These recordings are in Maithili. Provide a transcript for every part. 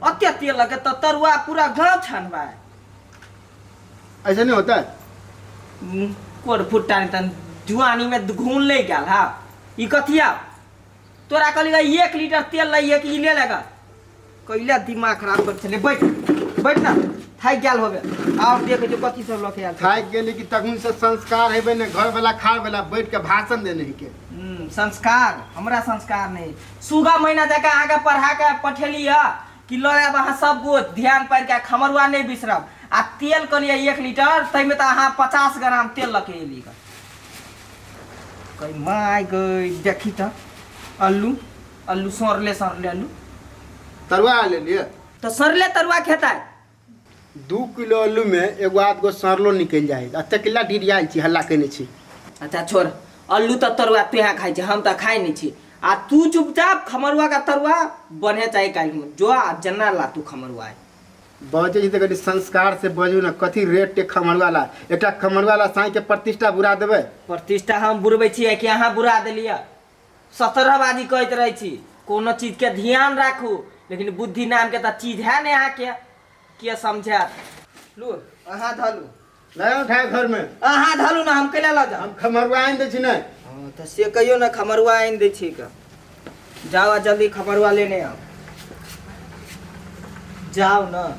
अते तेल लगे तऽ तरुआ पूरा गाँव छानबा। ऐसा नहीं होता है। कोर फुट्टा नहीं तन जुआनी में घून ले गेल। हाँ, ई कथिया तोरा कहली 1 लीटर तेल लइए कि ई ले लेगा? कैला दिमाग खराब कर छले। बैठ, बैठ ना, थाकि गेल होबे। और देख जो कथी सब लके आयल। थाकि गेली कि तखन से संस्कार हेबे ने घर वाला खाए वाला बैठ के भाषण देने के। संस्कार, हमरा संस्कार नहीं। सुगा महीना जाके अहाँके पढ़ा के पठेली है कि लऽ आयब अहाँ सब गो ध्यान पारि के, खमरुआ नहीं बिसरब। आ तेल कहलियै 1 लीटर, ताहिमे तऽ अहाँ 50 ग्राम तेल लऽ के एली। गई माय गई, देखी तऽ अल्लू, अल्लू सड़ले सड़ले अल्लू। तरुआ ले लिए। तऽ सड़ले तरुआ खेतै? 2 किलो आलू में एगो आध गो सड़लो निकलि जाइ। एते किला डिरियाल छी, हल्ला केने छी? अच्छा छोड़, अल्लू तऽ तरुआ तू यहाँ खाइ छी, हम तऽ खाइ नहीं छी। आ तू चुपचाप खमरुआ का तरुआ बने चाही काल्हि। जो आ जना ला तू खमरुआ। बजै छी तऽ कनि संस्कार से बजू ने। कथी रेट के खमरुआ ला? एकटा खमरुआ ला साँइ के प्रतिष्ठा बुरा देबै? प्रतिष्ठा हम बुरबै छियै कि अहाँ बुरा देलियै? 17 बाजी कहैत रहै छी, कोनो चीजके ध्यान राखू, लेकिन बुद्धि नामके तऽ चीज है ने अहाँके। के समझायत? लू, अहाँ धलू। नहीं उठाए घर में। अहाँ धलू ने, हम कैला लऽ जाउ? हम खमरुआ आनि दै छी ने। हँ, तऽ से कहियौ ने, खमरुआ आनि दै छी के। जाओ आ जल्दी खमरुआ लेने आउ, जाओ न।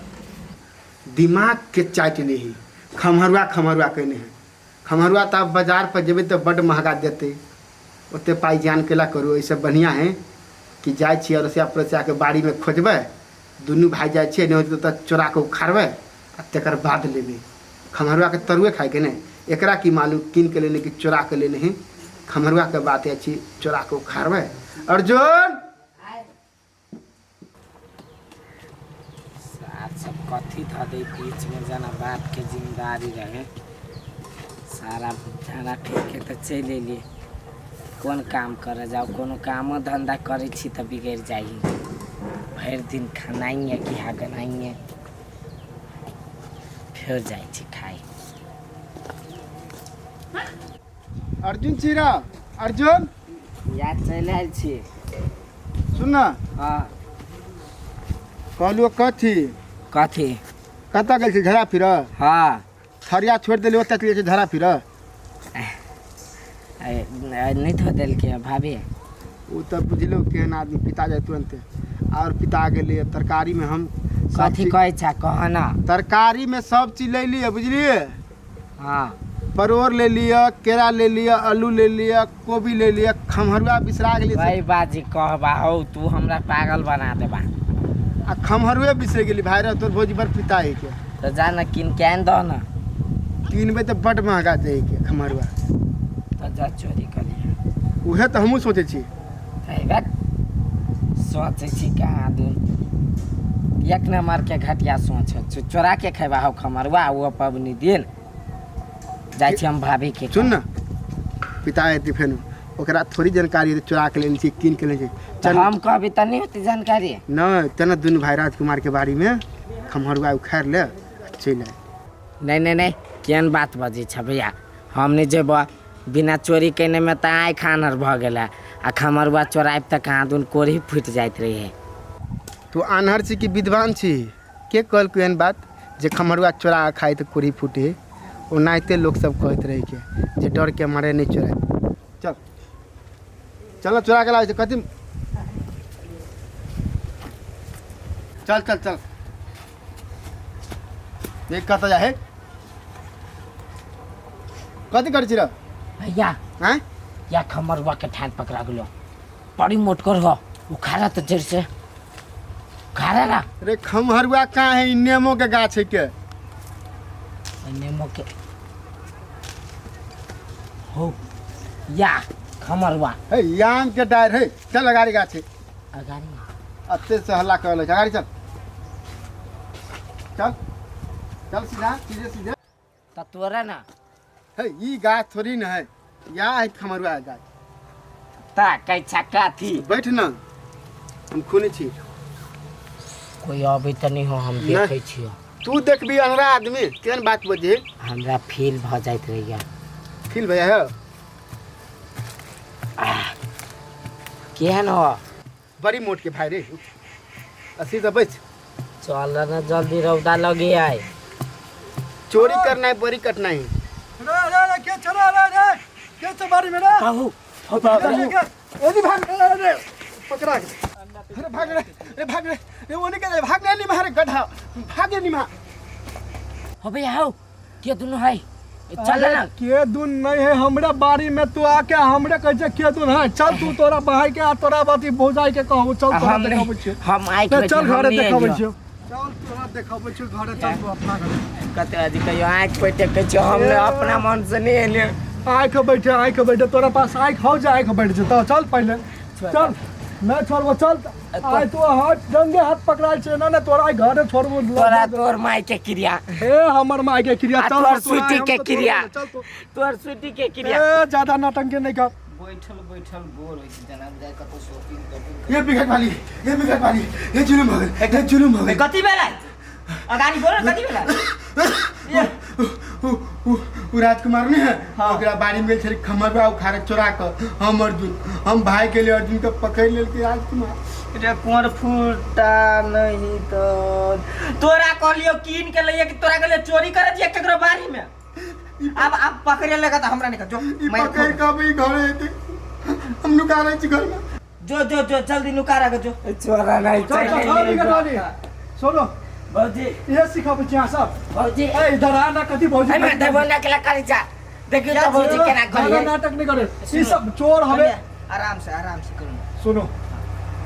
दिमाग के चाटि ले ही, खमरुआ खमरुआ केने है। खमरुआ तऽ आब बाजार पर जेबै तऽ बड्ड महगा देतै। ओते पाइ जान केला करू? एहिसँ बढ़िआँ है कि जाइ छियै अड़ोसिया पड़ोसियाके बाड़ीमे खोजबै। दुनू भाइ जाइ छियै, नहि होतै तऽ चोरा कऽ उखाड़बै आ तकर बाद लेबै। खमरुआके तरुए खाइके ने। एकरा की मालूम कीन के लेने कि चोरा के लेने है। खमरुआके बात अछि, चोरा कऽ उखाड़बै। अर्जुन! सार सब कथी धऽ दै बीचमे, जेना बापके जिम्मेदारी रहे। सारा झाड़ा फेर के तऽ चलि एलियै। कोन काम करऽ जाउ? कोनो कामो धन्धा करै छी तऽ बिगड़ि जाइ। भरि दिन खनाइए कि हगनाइए। फेर जाइ छी खाइ। अर्जुन चीरा, अर्जुन! या, चलि आयल छी। सुन ना। हँ। कहलू कथी? कथी? कतऽ गेल छी? झड़ा फिर? हँ। थरिया छोड़ि देली, ओतऽ चलि जाइ छी झड़ा फिर। नहि धो देलकै भाभी। ओ तऽ बुझलो केहन आदमी, पिता जाइ तुरन्ते आओर पिता गेलियै। तरकारीमे हम सब कथी चीज- कहै छ, कह न। तरकारीमे सब चीज ले लिअ, बुझलियै? हँ। परोड़ ले लिअ, केरा ले लिअ, आलू ले लिअ, कोबी ले लिअ, खम्हरुआ बिसरा गेलियै। वही बाजी कहबा हौ, तू हमरा पागल बना देबा। आ खम्हरुए बिसरि गेली भाय रे। तोर भौजी बड़ पिता है के। तऽ जा न, कीन के आनि दह न। किनबै तऽ बड महगा दै के खम्हरुआ। तऽ जा, चोरी कऽ लिअ। उहे तऽ हमहूँ सोचै छी। तऽ सोचै छी कहाँ दून एक नंबर के घटिया सोच है। चोरा के खेबा हौ खमरुआ? ओ पबनी दिन जाइ छी हम भाभी के। सुन न, पिता हेतै फेनु। ओकरा थोड़ी जानकारी हेतै चोरा के लेने छी, कीन के लेने छी। तऽ चल। हम कहबी तऽ नहि होतै जानकारी? नहि, तेना दुनू भाई राजकुमार के बाड़ी में खम्हरुआ उखाड़ि ले आ चलि आय। नहि नहि नहि, केहन बात बजै छ भैया? हम नहि जेबऽ। बिना चोरी केने में तऽ आँखि आन्हर भऽ गेलै आ खमरुआ चोरायब तऽ कहाँ दून कोढ़ी फूटि जाइत रहे। तू आन्हर छी कि विद्वान छी? के कहलकौ एहन बात जे खम्हरुआ चोरा कऽ खाइ तऽ कोढ़ी फूटे? ओनाहिते लोक सब कहैत रहै के जे डर के मारे नहि चोराय। चल चल, चोरा के लाबै छै कथी। चल चल चल, देख कतऽ जा है, कथी करै छी रे? भैया। आँय? या, खमरुआ के ठान पकड़ा गेलो। बड़ी मोटकर हो, उखाड़ा तो जड़ से, उखाड़ा ना। रे, खम्हरुआ कहाँ है? ई नेमो के गाछ है के। नेमो के हो या खमरुआ? है, आम के डार है। चल, अगाड़ी गाछ है। अगाड़ी? अते से हल्ला कर छै। अगाड़ी चल, चल चल, सीधा सीधे सीधे। तो तोरा ना। है, ई गाछ थोड़ी न है। या है खमरुआ के गाछ। ता कैसा कथी? बैठ न, हम खूने छी। कोई अबै तऽ नहीं हो, हम नहीं। देखै छियो। तू देखबी अनरा आदमी? केहन बात बजे? हमरा फील भऽ जाइत रहैया। फील भैया है। केहन हो? बड़ी मोट के भाई रे, असी तऽ बैठ। चल ना जल्दी रौदा लगे आए। चोरी करना है बड़ी कठिनाई। रे रे रे के चला रे रे के तो बारी में रे बाबू ओनी भाग रे रे पकड़ा अरे भाग रे रे भाग रे रे ओनी के भाग रे निमा रे गधा भागे निमा। अबे आओ के दुनु है चल ना। के दुन नहीं है हमरा बारी में तू आके हमरे कहे छे के दुन है। चल तू तोरा भाई के आ तोरा बाती भौजाई के कहू चल तोरा देखाबै छियो। हम आइ के चल घरे देखाबै छियो। चल तोरा देखाबै छियो घरे चल तू अपना घरे। कते आज कहियो आँख पे टेकै छियो हम अपना मन से नहीं एलियो। आँख बैठे आँख बैठे तोरा पास आँख हो जा आँख बैठ जेतौ। चल पहिले चल नहीं छोड़बो चल आइ तू हाथ रंगे हाथ पकड़ाइ छै ना ना तोरा आइ घरे छोड़बो। तोरा तोर माई के क्रिया ए हमर माई के क्रिया चल तोर स्वीटी के क्रिया चल तू तोर स्वीटी के क्रिया। ए ज्यादा नौटंकी नहीं कर। बैठल बैठल बोर होइ छै जना जाय कतौ शॉपिंग करू। ये बिगड़ वाली ये बिगड़ वाली ये जुलुम हो गई ये जुलुम हो गई। कथि भेलै अगाड़ी बोल कथि भेलै? उ राजकुमार नहीं है ओकरा बाड़ी में गेल छलै खमरवा उखाड़ चोरा क हम अर्जुन हम भाई के लिए अर्जुन के पकड़ लेलकै राजकुमार। रे कुंवर फूटा नहीं तो तोरा कहलियो कीन के लइए कि तोरा कहलियो चोरी करे छियै केकरो बाड़ी में। अब अब पकड़े लगा त हमरा नहीं जो मैं पकड़ के अभी घरे एते हम नुका रहै छी घर में। जो जो जो जल्दी नुका रख जो चोरा नहीं चल चल सुनो भौजी ये सिखाबै छी अहाँ सब। भौजी ए इधर आ ना कथी भौजी ए मैं देबो ना केला करै जा देखियो त भौजी केना करिए। नाटक नहीं करे ई सब चोर हवे। आराम से करू। सुनो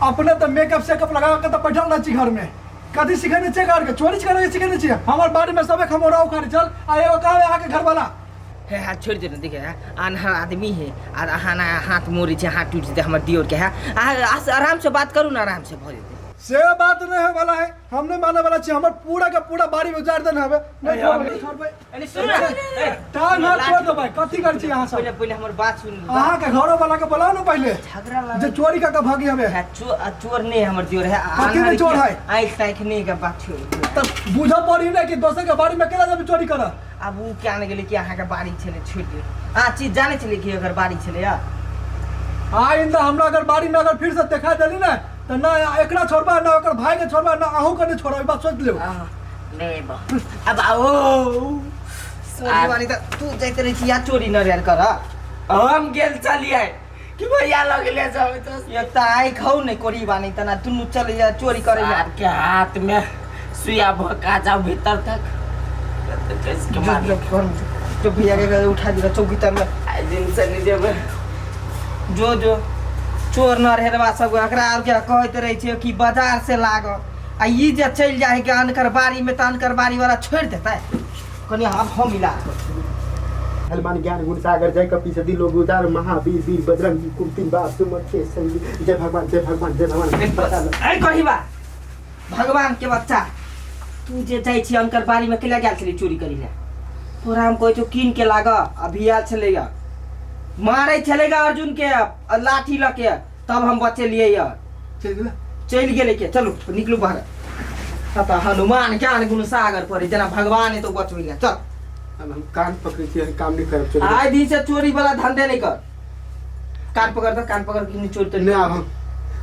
अपने तो मेकअप सेकअप लगा के तो बैठल रहै छी घर में कथी सिखेने छियै घर के चोरी करे सिखेने छियै। हमर बाड़ी में सबे खमोरा उखाड़े चल आ एगो कहबै अहाँ के घर वाला हे हाथ छोड़ दे ना। देखे आन्हर आदमी है और अहाँ ना हाथ मोड़ै छै हाथ टूटि जेतै हमर दियोर के है। आराम से बात करू ना आराम से भऽ जेतै। से बात नहीं है वाला है हम नहीं माने वाला छी। हमर पूरा के पूरा बाड़ी में उजाड़ देने हवे। नहीं छोड़बै छोड़बै अरे सुन ना टांग हाथ छोड़ देबै कथी करै छी अहाँ सब। पहिले पहिले हमर बात सुन। अहाँ के घरो वाला के बोलाउ ना पहिले झगड़ा लगा जे चोरी क के भागी हवे। चोर नहीं हमर दियोर है कथी में चोर है? आँख ताँख नहीं के बात छोड़ तब बुझऽ पड़ी ना कि दोसर के बाड़ी में केना जेबै चोरी करऽ। आब उ क्या ने गेलै कि अहाँ के बाड़ी छलै छोड़ दियौ। आ चीज जानै छलै कि अगर बाड़ी छलै या आइंदा हमरा अगर बाड़ी में अगर फिर से देखा देली ना तो ना एकरा छोड़बा ना ओकर भाई के छोड़बा ना अहूँ के नहीं छोड़बा बात सोच लियो। नहीं बा अब आओ चोरी वाली त तू जाइत रहै छी या चोरी न रेल कर। हम गेल चलिए कि भैया लगले जाब तो ये त आँख हौ नै कोरी बानी तना दुनू चले जा चोरी करे जा। के हाथ में सुइया भोका जाओ भीतर तक कैसे के मार जो भैया के उठा दिया चौकी तर में आई दिन से नहीं जेबै। जो जो चोर न रहेबा सब एकरा और के कहैत रहै छै कि बाजार से लाग आ ई जे चलि जाइ के अनकर बाड़ी में त अनकर बाड़ी वाला छोड़ि देतै। कनी हम इलाज कर। हनुमान ज्ञान गुण सागर जय कपी सदी लोग उदार महावीर वीर बजरंग कुमति बाप सुमत के संगी जय भगवान जय भगवान जय भगवान। अरे कहिबा भगवान के बच्चा तू जे जाइ छी अनकर बाड़ी में केला गेल छली चोरी करी ले। तोरा हम कहै छौ कीन के लाग अभी आयल छलैया मारै छलैगा अर्जुन के लाठी लऽ के तब हम बचेलियै या चलि गेलै के। चलू निकलू बाहर। त हनुमान ज्ञान गुण सागर पड़े जेना भगवान एतौ बचबै ले। चल अब हम कान पकड़ै छी काम नहीं करब। चोरी आइ दिन से चोरी वाला धंधे नहीं कर। कान पकड़ त कान पकड़ के चोरी त नहीं। आब हम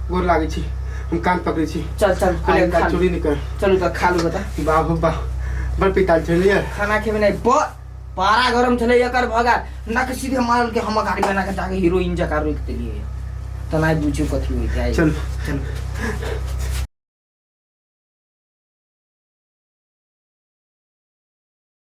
गोर लागै छी हम कान पकड़ै छी। चल चल पहिले चोरी नहीं कर। चलू त खा लू बता। बाबू बा बड़ पिताल छलियै खाना खेबै नहीं पारा गरम छलै एकर भगार नक सीधे मारल के हम गाड़ी बना के जाके हीरोइन जका रोकि देलियै। त नहि बुझियौ कथी होइत है। चल चल